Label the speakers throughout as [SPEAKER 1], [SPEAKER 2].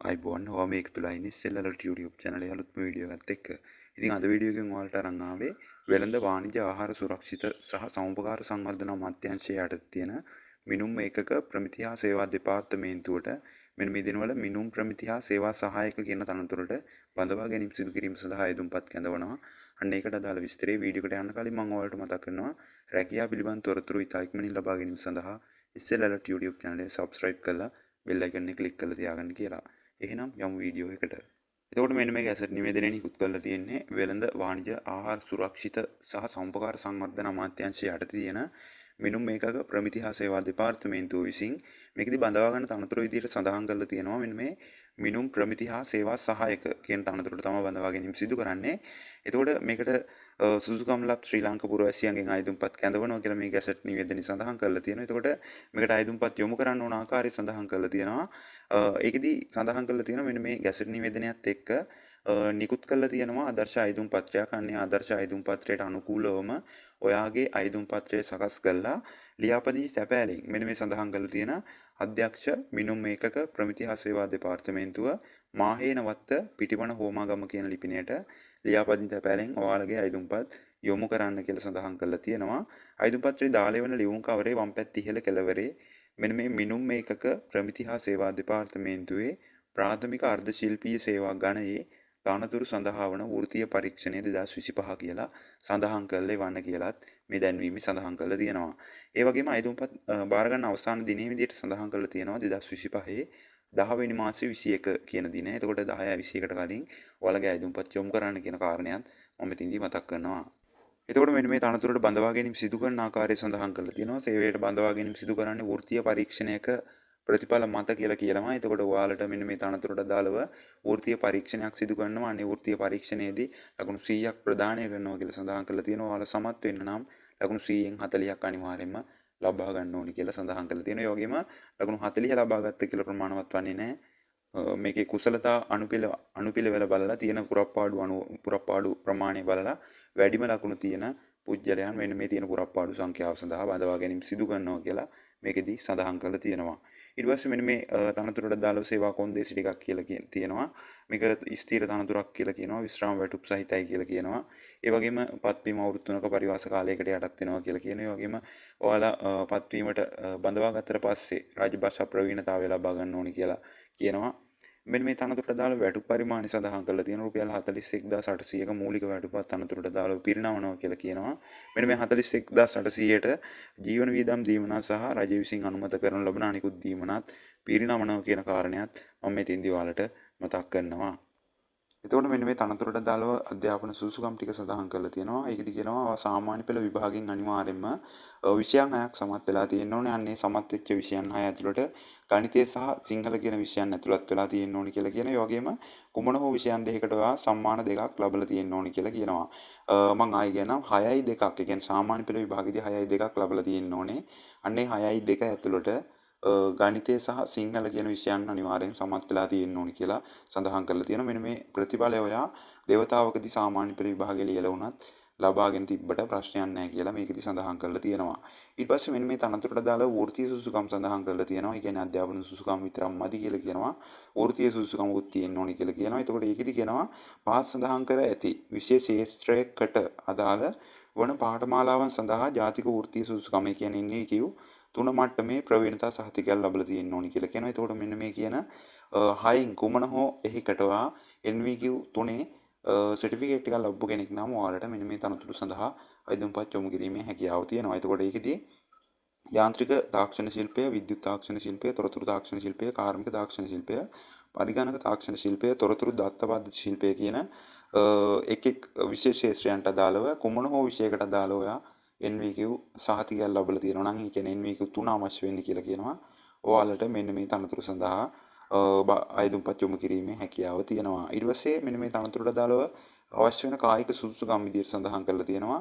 [SPEAKER 1] ආයුබෝවන්, ඔයා මේ එකතු වෙලා ඉන්නේ සෙල්ලලට YouTube channel එකේ අලුත්ම වීඩියෝ එකත් එක්ක. ඉතින් අද වීඩියෝ එකෙන් ඔයාලට අරන් ආවේ වෙළඳ වාණිජ ආහාර සුරක්ෂිත සහ සමුපකාර සංවර්ධන අමාත්‍යාංශයේ යටතේ තියෙන මිනුම් ඒකක ප්‍රමිති හා සේවා දෙපාර්තමේන්තුවට මෙන්න මේ දිනවල මිනුම් ප්‍රමිති හා සේවා සහායක කියන තනතුරට බඳවා ගැනීම සිදු කිරීම සඳහා අයදුම්පත් කැඳවනවා. අන්න ඒකට අදාළ විස්තරේ වීඩියෝ එකට යන්න කලින් මම ඔයාලට මතක් කරනවා, රැකියාව පිළිබඳ තොරතුරු ඉතා ඉක්මනින් ලබා ගැනීම සඳහා ඉස්සෙල්ලාට YouTube channel එක subscribe කරලා බෙල් අයිකන් එක ක්ලික් කරලා තියාගන්න කියලා. එහෙනම් යමු වීඩියෝ එකට. එතකොට මෙන්න මේ ගැසට් නිවේදනය නිකුත් කරලා තියෙන්නේ වෙළඳ වාණිජ ආහාර සුරක්ෂිත සහ සමුපකාර සංවර්ධන අමාත්‍යාංශය යටතේ තියෙන මිනුම් ඒකක ප්‍රමිති හා සේවා දෙපාර්තමේන්තුව විසින්. මේකෙදි බඳවා ගන්න තනතුර විදිහට සඳහන් කරලා තියෙනවා මෙන්න මේ මිනුම් ප්‍රමිති හා සේවා සහායක කියන තනතුරට තමයි බඳවා ගැනීම සිදු කරන්නේ. එතකොට මේකට සුදුසුකම් ලත් ශ්‍රී ලාංක පුරවැසියන්ගෙන් අයදුම්පත් කැඳවනවා කියලා මේ ගැසට් නිවේදනයේ සඳහන් කරලා තියෙනවා. එතකොට මේකට අයදුම්පත් යොමු කරන්න ඕන ආකාරය සඳහන් කරලා තියෙනවා. ඒකෙදි සඳහන් කරලා තියෙනවා මෙන්න මේ ගැසට් නිවේදනයත් එක්ක නිකුත් කරලා තියෙනවා ආදර්ශ අයදුම් පත්‍රයක්. අන්නේ ආදර්ශ අයදුම් පත්‍රයට අනුකූලවම ඔයාගේ අයදුම් පත්‍රය සකස් කරලා ලියාපදිංචි තැපෑලෙන් මෙන්න මේ සඳහන් කරලා තියෙන අධ්‍යක්ෂ, මිනුම් ඒකක ප්‍රමිති හා සේවා දෙපාර්තමේන්තුව, මාහේනවත්ත, පිටිවන, හෝමාගම කියන ලිපිනයට ලියාපදිංචි තැපෑලෙන් ඔයාලගේ අයදුම්පත් යොමු කරන්න කියලා සඳහන් කරලා තියෙනවා. අයදුම් පත්‍රයේ දාලා වෙන ලියුම් කවරේ වම් පැත්ත ඉහළ කෙළවරේ මෙන්න මේ මිනුම් ඒකක ප්‍රමිති හා සේවා දෙපාර්තමේන්තුවේ ප්‍රාථමික අර්ධ ශිල්පීය සේවා ගණයේ තනතුරු සඳහා වන වෘත්තීය පරීක්ෂණය 2025 කියලා සඳහන් කරලා එවන්න කියලත් මේ දැන්වීමේ සඳහන් කරලා තියෙනවා. ඒ වගේම අයදුම්පත් බාර ගන්න අවසාන දිනය විදිහට සඳහන් කරලා තියෙනවා 2025 10 වෙනි මාසේ 21 කියන දිනය. එතකොට 10 21ට කලින් ඔයාලගේ අයදුම්පත් යොමු කරන්න කියන කාරණයත් මම මෙතනදී මතක් කරනවා. එතකොට මෙන්න මේ තනතුරට බඳවා ගැනීම සිදු කරන ආකාරය සඳහන් කරලා තියෙනවා. සේවයට බඳවා ගැනීම සිදු කරන්නේ වෘත්තීය පරීක්ෂණයක ප්‍රතිඵල මත කියලා කියනවා. එතකොට ඔයාලට මෙන්න මේ තනතුරට අදාළව වෘත්තීය පරීක්ෂණයක් සිදු කරනවා. අනේ වෘත්තීය පරීක්ෂණයේදී ලකුණු 100ක් ප්‍රදානය කරනවා කියලා සඳහන් කරලා තියෙනවා. ඔයාලා සමත් වෙන්න නම් ලකුණු 100න් 40ක් අනිවාර්යයෙන්ම ලබා ගන්න ඕනි කියලා සඳහන් කරලා තියෙනවා. ඒ වගේම ලකුණු 40 ලබා ගත්ත කියලා ප්‍රමාණවත් වන්නේ නැහැ. මේකේ කුසලතා අනුපිළිවෙල බලලා තියෙන පුරප්පාඩු ප්‍රමාණය බලලා වැඩිම ලකුණු තියෙන පුජ්‍යලයන් මෙන්න මේ තියෙන පුරප්පාඩු සංඛ්‍යාව සඳහා බඳවා ගැනීම සිදු කරනවා කියලා මේකෙදි සඳහන් කරලා තියෙනවා. ඊට පස්සේ මෙන්න මේ තනතුරට අදාළව සේවා කොන්දේසි ටිකක් කියලා තියෙනවා. මේක ස්ථිර තනතුරක් කියලා කියනවා. විශ්‍රාම වැටුප් සහිතයි කියලා කියනවා. ඒ වගේම පත්වීම අවුරුදු 3ක පරිවාස කාලයකට යටත් වෙනවා කියලා කියනවා. ඒ වගේම ඔයාලා පත්වීමට බඳවා ගත්තට පස්සේ රාජ්‍ය භාෂා ප්‍රවීණතාවය ලබා ගන්න ඕනි කියලා කියනවා. මෙන්න මේ තනතුරට අදාළ වැටුප් පරිමාණය සඳහන් කරලා තියෙනවා. රුපියල් 41,800ක මූලික වැටුපක් තනතුරට අදාළව පිරිනමනවා කියලා කියනවා. මෙන්න මේ 41,800ට ජීවන වියදම් දීමනා සහ රජය විසින් අනුමත කරනු ලබන අනිකුත් දීමනාත් පිරිනමනවා කියන කාරණයත් මම මෙතෙන්දී ඔයාලට මතක් කරනවා. එතකොට මෙන්න මේ තනතුරට අදාළව අධ්‍යාපන සුදුසුකම් ටික සඳහන් කරලා තියෙනවා. ඒකෙදි කියනවා සාමාන්‍ය පෙළ විභාගයෙන් අනිවාර්යයෙන්ම විෂයන් 6ක් සමත් වෙලා තියෙන්න ඕනේ. අන්න ඒ සමත් වෙච්ච විෂයන් 6 ඇතුළට ගණිතය සහ සිංහල කියන විෂයන් ඇතුළත් වෙලා තියෙන්න ඕනි කියලා කියනවා. ඒ වගේම කුමන හෝ විෂයන් දෙකකට ඔයා සම්මාන දෙකක් ලැබලා තියෙන්න ඕනි කියලා කියනවා. මං ආයෙ කියනවා 6යි 2ක්. ඒ කියන්නේ සාමාන්‍ය පෙළ විභාගෙදී 6යි 2ක් ලැබලා තියෙන්න ඕනේ. අන්න ඒ 6යි 2 ඇතුළට ගණිතය සහ සිංහල කියන විෂයන් අනිවාර්යෙන් සමත් වෙලා තියෙන්න ඕනි කියලා සඳහන් කරලා තියෙනවා. මෙන්න මේ ප්‍රතිඵලය ඔයා දෙවතාවකදී සාමාන්‍ය පෙළ විභාගෙ ලියලා වුණත් ලබාගෙන තිබ්බට ප්‍රශ්නයක් නැහැ කියලා මේකෙදි සඳහන් කරලා තියෙනවා. ඊට පස්සේ මෙන්න මේ තනතුරට අදාළව වෘත්තීය සුදුසුකම් සඳහන් කරලා තියෙනවා. ඒ කියන්නේ අධ්‍යාපන සුදුසුකම් විතරක් මදි කියලා කියනවා. වෘත්තීය සුදුසුකමකුත් තියෙන්න ඕනි කියලා කියනවා. එතකොට ඒකෙදි කියනවා පහත් සඳහන් කර ඇති විශේෂ ක්ෂේත්‍රයකට අදාළ වන පාඨමාලාවන් සඳහා ජාතික වෘත්තීය සුදුසුකම, ඒ කියන්නේ NVQ තුන මට්ටමේ ප්‍රවීණතා සහතිකයක් ලැබලා තියෙන්න ඕනි කියලා කියනවා. එතකොට මෙන්න මේ කියන හයෙන් කුමන හෝ එකකට ඔයා NVQ තුනේ සර්ටිෆිකේට් එකක් ලැබපු කෙනෙක් නම් ඔයාලට මෙන්න මේ තනතුරු සඳහා අයදුම්පත් යොමු කිරීමේ හැකියාව තියෙනවා. එතකොට ඒකෙදි යාන්ත්‍රික තාක්ෂණ ශිල්පය, විද්‍යුත් තාක්ෂණ ශිල්පය, තොරතුරු තාක්ෂණ ශිල්පය, කාර්මික තාක්ෂණ ශිල්පය, පරිගණක තාක්ෂණ ශිල්පය, තොරතුරු දත්ත පද්ධති ශිල්පය කියන එක් එක් විශේෂ ක්ෂේත්‍රයන්ට අදාළව කුමන හෝ විෂයකට අදාළව ඔයා NVQ සහතිකයක් ලැබලා තියෙනවා නම්, ඒ කියන්නේ NVQ තුන අවශ්‍ය වෙන්නේ කියලා කියනවා. ඔයාලට මෙන්න මේ තනතුරු සඳහා අයදුම්පත් යොමු කිරීමේ හැකියාව තියෙනවා. ඊට පස්සේ මෙන්න මේ තනතුරට අදාළව අවශ්‍ය වෙන කායික සුදුසුකම් විදියට සඳහන් කරලා තියෙනවා.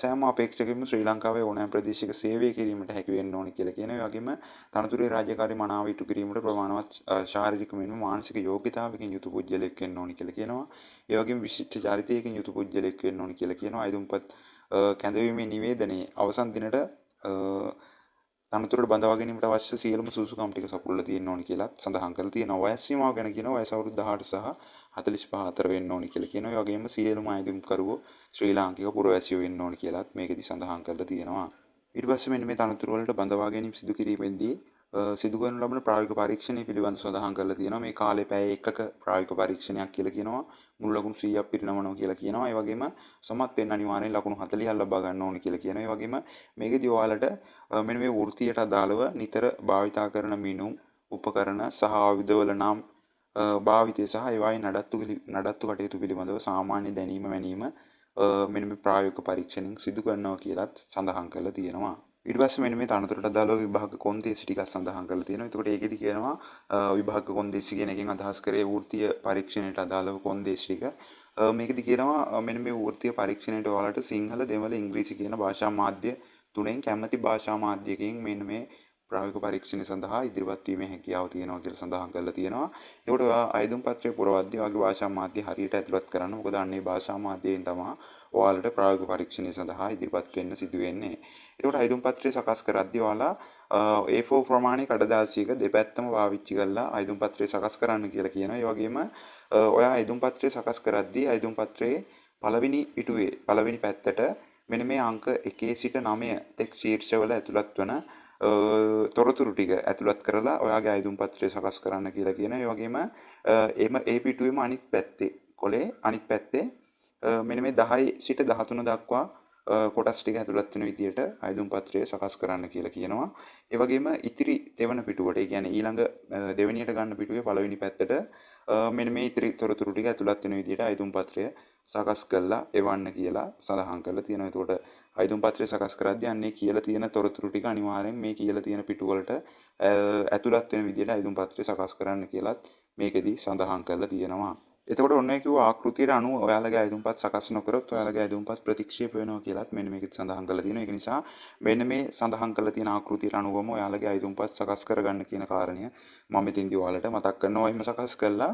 [SPEAKER 1] සෑම අපේක්ෂකෙම ශ්‍රී ලංකාවේ ඕනෑම ප්‍රදේශයක සේවය කිරීමට හැකි වෙන්න ඕනි කියලා කියනවා. ඒ වගේම තනතුරේ රාජකාරි මනාව ඉටු කිරීමට ප්‍රමාණවත් ශාරීරික මෙන්ම මානසික යෝග්‍යතාවකින් යුතු පුද්ගලයෙක් වෙන්න ඕනි කියලා කියනවා. ඒ වගේම විශිෂ්ට චරිතයකින් යුතු පුද්ගලයෙක් වෙන්න ඕනි කියලා කියනවා. අයදුම්පත් කැඳවීමේ නිවේදනයේ අවසන් දිනට තනතුරට බඳවා ගැනීමට අවශ්‍ය සියලුම සුදුසුකම් ටික සපුරලා තියෙන්න ඕනි කියලා සඳහන් කරලා තියෙනවා. වයස් සීමාව ගැන කියනවා වයස අවුරුදු 18 සහ 45 අතර වෙන්න ඕනි කියලා කියනවා. ඒ වගේම සියලුම අයදුම්කරුවෝ ශ්‍රී ලාංකික පුරවැසියෝ වෙන්න ඕනි කියලාත් මේකෙදි සඳහන් කරලා තියෙනවා. ඊට පස්සේ මෙන්න මේ තනතුරු වලට බඳවා ගැනීම සිදු කිරීමේදී සිදු කරනු ලබන ප්‍රායෝගික පරීක්ෂණය පිළිබඳව සඳහන් කරලා තියෙනවා. මේ කාලේ පැය එකක ප්‍රායෝගික පරීක්ෂණයක් කියලා කියනවා. මුළු ලකුණු 100ක් පිරිනමනවා කියලා කියනවා. ඒ වගේම සමත් වෙන්න අනිවාර්යෙන් ලකුණු 40ක් ලබා ගන්න ඕනේ කියලා කියනවා. ඒ වගේම මේකෙදි ඔයාලට මෙන්න මේ වෘත්තියට අදාළව නිතර භාවිතා කරන මිනුම්, උපකරණ සහ ආයුධවල නම් භාවිතය සහ ඒවායේ නඩත්තු කටයුතු පිළිබඳව සාමාන්‍ය දැනීම වැනීම මෙන්න මේ ප්‍රායෝගික පරීක්ෂණයෙන් සිදු කරනවා කියලාත් සඳහන් කරලා තියෙනවා. ඊට පස්සේ මෙන්න මේ තනතුරට අදාළව විභාග කොන්දේසි ටිකක් සඳහන් කරලා තියෙනවා. එතකොට ඒකෙදි කියනවා විභාග කොන්දේසි කියන එකෙන් අදහස් කරේ වෘත්තීය පරීක්ෂණයට අදාළව කොන්දේසි ටික. මේකෙදි කියනවා මෙන්න මේ වෘත්තීය පරීක්ෂණයට ඔයාලට සිංහල, දෙමළ, ඉංග්‍රීසි කියන භාෂා මාධ්‍ය තුනෙන් කැමති භාෂා මාධ්‍යකින් මෙන්න මේ ප්‍රායෝගික පරීක්ෂණය සඳහා ඉදිරිපත් වීමේ හැකියාව තියෙනවා කියලා සඳහන් කරලා තියෙනවා. එතකොට ඔයා අයදුම් පත්‍රය පුරවද්දී ඔයාගේ භාෂා මාධ්‍ය හරියට ඇතුළත් කරන්න. මොකද අන්නේ භාෂා මාධ්‍යයෙන් තමයි ඔයාලට ප්‍රායෝගික පරීක්ෂණය සඳහා ඉදිරිපත් වෙන්න සිදු වෙන්නේ. එතකොට අයදුම් පත්‍රය සකස් කරද්දී ඔයාලා A4 ප්‍රමාණයේ කඩදාසියක දෙපැත්තම පාවිච්චි කරලා අයදුම් පත්‍රය සකස් කරන්න කියලා කියනවා. ඒ වගේම ඔයා අයදුම් පත්‍රය සකස් කරද්දී අයදුම් පත්‍රයේ පළවෙනි පිටුවේ පළවෙනි පැත්තට මෙන්න මේ අංක 1 සිට 9 තෙක් ශීර්ෂවල ඇතුළත් වන තොරතුරු ටික ඇතුළත් කරලා ඔයාගේ අයදුම් පත්‍රය සකස් කරන්න කියලා කියනවා. ඒ වගේම ඒ පිටුවේම අනිත් පැත්තේ කොලේ අනිත් පැත්තේ මෙන්න මේ 10 සිට 13 දක්වා කොටස් ටික ඇතුළත් වෙන විදියට අයදුම් පත්‍රය සකස් කරන්න කියලා කියනවා. ඒ වගේම ඉතිරි තෙවන පිටුවට, ඒ කියන්නේ ඊළඟ දෙවෙනියට ගන්න පිටුවේ පළවෙනි පැත්තට මෙන්න මේ ඉතිරි තොරතුරු ටික ඇතුළත් වෙන විදියට අයදුම් පත්‍රය සකස් කරලා එවන්න කියලා සඳහන් කරලා තියෙනවා. එතකොට අයදුම් පත්‍රය සකස් කරද්දී අන්නේ කියලා තියෙන තොරතුරු ටික අනිවාර්යෙන් මේ කියලා තියෙන පිටු වලට ඇතුළත් වෙන විදියට අයදුම් පත්‍රය සකස් කරන්න කියලාත් මේකෙදි සඳහන් කරලා තියෙනවා. එතකොට ඔන්න ඔය කිව්ව ආකෘතියට අනුව ඔයාලගේ අයදුම්පත් සකස් නොකරොත් ඔයාලගේ අයදුම්පත් ප්‍රතික්ෂේප වෙනවා කියලාත් මෙන්න මේකෙත් සඳහන් කරලා තියෙනවා. ඒක නිසා මෙන්න මේ සඳහන් කරලා තියෙන ආකෘතියට අනුවම ඔයාලගේ අයදුම්පත් සකස් කරගන්න කියන කාරණය මම මෙතෙන්දී ඔයාලට මතක් කරනවා. එහෙම සකස් කරලා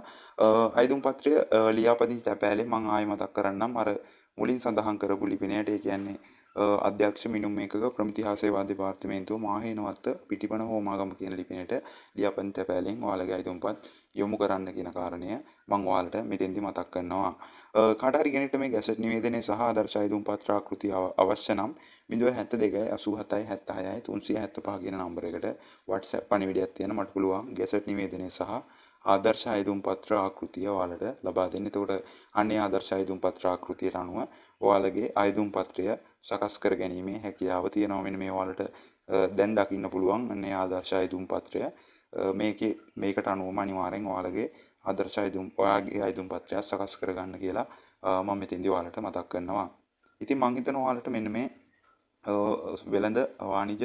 [SPEAKER 1] අයදුම් පත්‍රය ලියාපදිංචි තැපෑලේ මම ආයෙ මතක් කරන්නම්. අර මුලින් සඳහන් කරපු ලිපිනයට, ඒ කියන්නේ අධ්‍යක්ෂ මිනුම් ඒකක ප්‍රමිති හා සේවා දෙපාර්තමේන්තුව මාහේනවත්ත පිටිපන හෝමාගම කියන ලිපිනයට ලියාපදිංචි තැපෑලෙන් ඔයාලගේ අයදුම්පත් යොමු කරන්න කියන කාරණය මම ඔයාලට මෙතෙන්දි මතක් කරනවා. කාට හරි කෙනෙක්ට මේ ගැසට් නිවේදනය සහ ආදර්ශ අයදුම් පත්‍ර ආකෘතිය අවශ්‍ය නම් 072 87 76 375 කියන නම්බර එකට WhatsApp පණිවිඩයක් තියන මට පුළුවන් ගැසට් නිවේදනය සහ ආදර්ශ අයදුම් පත්‍ර ආකෘතිය ඔයාලට ලබා දෙන්න. එතකොට අන්නේ ආදර්ශ අයදුම් පත්‍ර ආකෘතියට අනුව ඔයාලගේ අයදුම් පත්‍රය සකස් කර ගැනීමේ හැකියාව තියෙනවා. මෙන්න මේ ඔයාලට දැන් දකින්න පුළුවන් අන්නේ ආදර්ශ අයදුම් පත්‍රය. මේකට අනුවම අනිවාර්යෙන් ඔයාලගේ ආදර්ශ අයදුම් ඔයාගේ අයදුම් පත්‍රය සකස් කරගන්න කියලා මම මෙතෙන්දී ඔයාලට මතක් කරනවා. ඉතින් මං හිතනවා ඔයාලට මෙන්න මේ වෙළඳ වාණිජ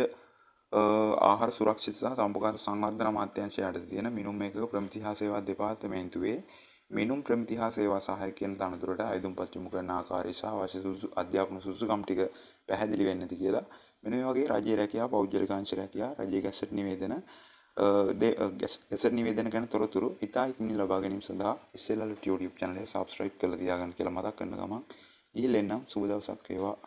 [SPEAKER 1] ආහාර සුරක්ෂිත සහ සමුපකාර සංවර්ධන අමාත්‍යාංශය යටතේ තියෙන මිනුම් ඒකක ප්‍රමිති හා සේවා දෙපාර්තමේන්තුවේ මිනුම් ප්‍රමිති හා සේවා සහායක කියන තනතුරට අයදුම්පත් යොමු කරන ආකාරය සහ අවශ්‍ය සුදුසු අධ්‍යාපන සුදුසුකම් ටික පැහැදිලි වෙන්න ඇති කියලා. මෙන්න මේ වගේ රජයේ රැකියාව, පෞද්ගලික අංශ රැකියාව, රජයේ ගැසට් නිවේදන ගැසට් නිවේදන ගැන තොරතුරු ඉතා ඉක්මනින් ලබා ගැනීම සඳහා SLL YouTube channel එක subscribe කරලා තියාගන්න කියලා මතක් කරන ගමන් ගිහින් එන්නම්. සුබ දවසක් වේවා.